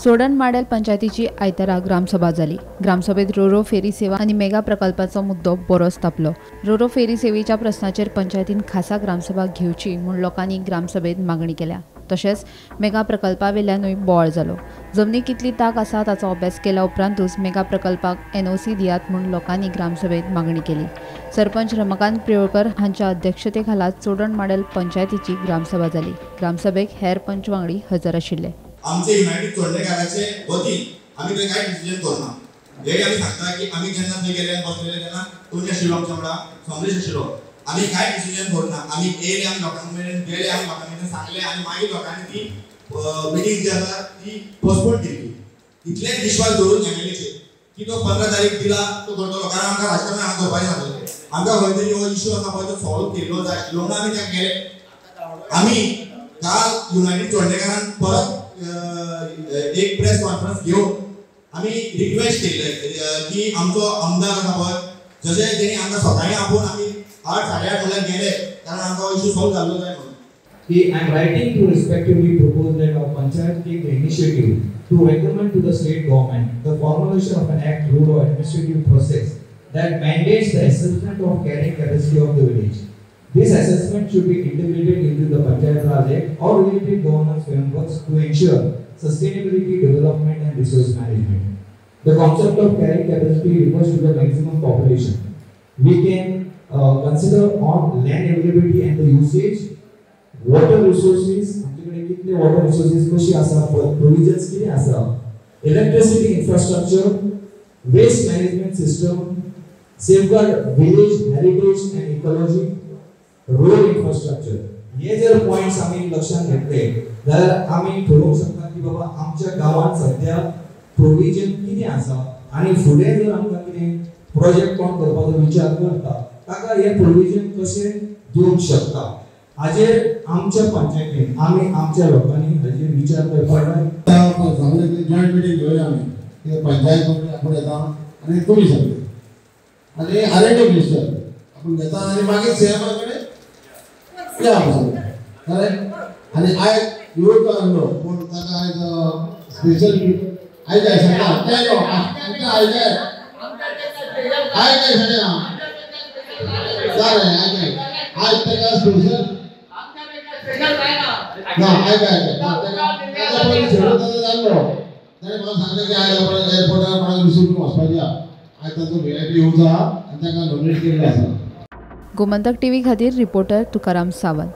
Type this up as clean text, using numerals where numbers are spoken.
Chodan model पंचायतीची आयतारा ग्रामसभा जाली. ग्रामसभेत रोरो फेरी सेवा आनी मेगा प्रकल्पाचो मुद्दो बरोच तापलो. रोरो फेरी सेवेच्या प्रस्नाचेर पंचायतीन खासा ग्रामसभा घेवची म्हूण लोकांनी ग्रामसभेत मागणी केल्या. तशेंच मेगा प्रकल्पावेल्यानूय बोवाळ जालो. जमनी कितली ताक आसा ताचो अभ्यास केल्या उपरांतूच मेगा प्रकल्पाक एनओसी दियात म्हूण लोकांनी ग्रामसभेत मागणी केली. सरपंच रमाकांत प्रियोळकर हांच्या अध्यक्षतेखाला चोडण माडेल पंचायतीची ग्रामसभा जाली. ग्रामसभेक हेर पंच वांगडी हजर आशिल्ले. आमचे युनायटेड चोडणेकाराचे वतीन आमी थंय कांय डिसिजन करना. हें आमी सांगता की आमी जेन्ना थंय गेले बसलेले तेन्ना टोनी आशिल्लो आमच्या वांगडा, समरेश आशिल्लो. आमी कांय डिसिजन करना. आमी येयले, आमी लोकां मेरेन गेले, आमी लोकां मेरेन सांगले आनी मागीर लोकांनी ती मिटींग जी आसा ती पोस्टपोन केली. इतलेच विश्वास दवरून एमएलएचेर की तो 15 तारीख दिला तो करतलो, कारण आमकां राजकारण हांगा करपाचें नासलें. आमकां खंय तरी हो इश्यू आसा पळय तो सॉल्व केल्लो जाय आशिल्लो म्हणून आमी त्या गेले. आमी काल युनायटेड चोडणेकारान परत एक प्रेस कॉन्फरन्स घेवन आमी रिक्वेस्ट केल्ले की आमचो आमदार आसा पळय, जशें तेणी आमकां सकाळीं आपोवन आमी 8 साडे 8 म्हळ्यार गेले, कारण आमकां इश्यू सॉल्व जाल्लो जाय म्हणून. की I am writing to respectively propose that our panchayat take the initiative to recommend to the state government the formulation of an act, rule or administrative process that mandates the assessment of carrying capacity of the village. This assessment should be integrated into the Panchayat Raj Act or related governance frameworks to ensure sustainability, development and resource management. The concept of carrying capacity refers to the maximum population. We can consider on land availability and the usage, water resources, आमच्याकडे कितले water resources कशी आसा, provisions कितें आसा, electricity infrastructure, waste management system, safeguard village heritage and ecology, road infrastructure. हे जर points आमी लक्षात घेतले जाल्यार आमी ठरोवंक शकता की बाबा आमच्या गांवांत सद्या प्रोविजन कितें आसा आनी फुडें जर आमकां कितें प्रोजेक्ट कोण करपाचो विचार करता ताका हे प्रोविजन कशें दिवंक शकता हाजेर आमच्या पंचायतीन आमी आमच्या लोकांनी हाजेर विचार करपाक जाय. जॉयंट मिटींग घेवया आमी, कित्याक पंचायत आपूण येता आनी तुमी सगळे आनी आर एन डी मिनिस्टर आपूण घेता आनी मागीर सीएमा कडेन या आमी सगळे. करेक्ट. आनी आयज येवचो आसलो पूण ताका आयज स्पेशल आयज सांगता आयज आयज सांगता जालें. आयज ताका स्पेशल ना आयज ताका पयलीं शेड्यूल ताजो जाल्लो. ताणें म्हाका सांगलें की आयज आपण एअरपोर्टार कोणाक रिसीव करून वचपाचें आहा. आयज तांचो व्हीआयपी येवचो आहा आनी ताका नॉमिनेट केल्लो आसा. गोमंतक टीव्ही खातीर रिपोर्टर तुकाराम सावंत.